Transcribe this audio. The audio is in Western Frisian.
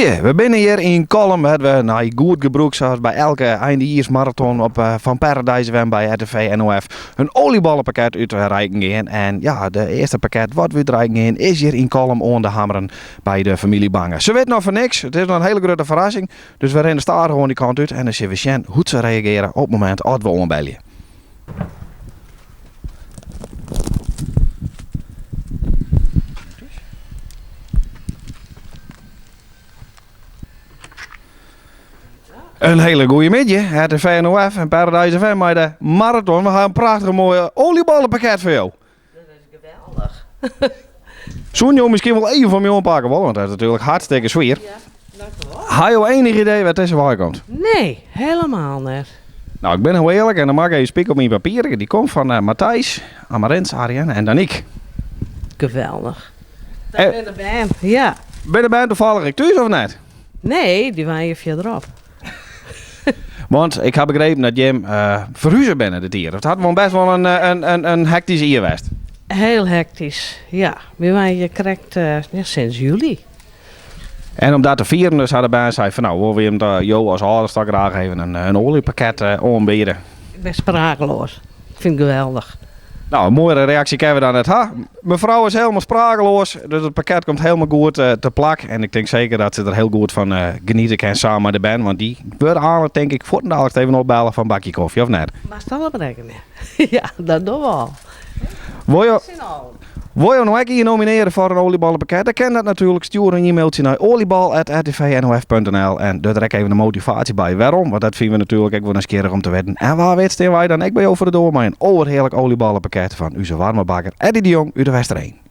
Goeie, we binne hjir yn Kollum wêr't we nei goed gebrûk sa as by elke eindejiersmaraton op eh, fan Paradise FM by RTV NOF in oliebollepakket útreiken gean. En ja, de earste pakket wat we útreiken gean is hjir yn Kollum oan de Hammeren by de familie Bange. Se witte noch fan niks, it is noch in hiele grutte ferrassing. Dus we rinne stadich oan dy kant út en dan sille we sjen hoe't se reagearje op it momint at we oanbelje. In hiele goede middei, RTV NOF en Paradise FM mei de maraton. We ha in prachtige moaie oliebollepakket foar jo. Dat is geweldig. Soene jo miskien wol even foar my oanpakke wolle, want dat is natuerlik hartstikke swier. Ja, dank u wol. Ha jo enig idee wêr't dizze wei komt? Nee, helemaal net. Nou, ik bin hiel earlik en dan moat ik even spieken op myn papier. Dy komt fan eh, Matthijs, Amarins, Ariane en Danique. Geweldig. Dat binne de bern, ja. Binne de bern toevallig ek thús of net? Nee, dy wenje fierderop. Want ik ha begrepen dat jim uh, ferhuze binne dit jier. It hat wol best wol in hektysk jier west. Heel hektysk, ja. Wy wenje krekt uh, ja, sinds july. En om dat te fieren, dus ha de bern sei fan nou, wolle we jim jo as âlders toch graach even in oaljepakket uh, oanbiede. Ik bin sprakeloas. Ik fyn it geweldich. Nou, in moaiere reaksje kinne we dan net ha. Mefrou is helemaal sprakeloas, dus it pakket komt helemaal goed eh, te plak. En ik tink seker dat se der hiel goed fan eh, geniete kin samen mei de bern. Want dy wurde aanlik, tink ik, fuortendaliks even opbelle foar in bakje kofje, of net? Moatst al op rekkenje. Ja, dat dogge we al. Wol jo, wol jo no ek ien nominearje foar in oliebollepakket? Dan kin dat natuerlik. Stjoer in e-mailtsje nei oliebal@rtvnof.nl en doch der ek even in motivaasje by. Wêrom? Want dat fine we natuerlik ek wol nijsgjirrich om te witten. En wa wit stean wy dan ek by jo foar de doar mei in oerhearlik oliebollepakket fan ús waarme bakker Eddie de Jong út de Westereen.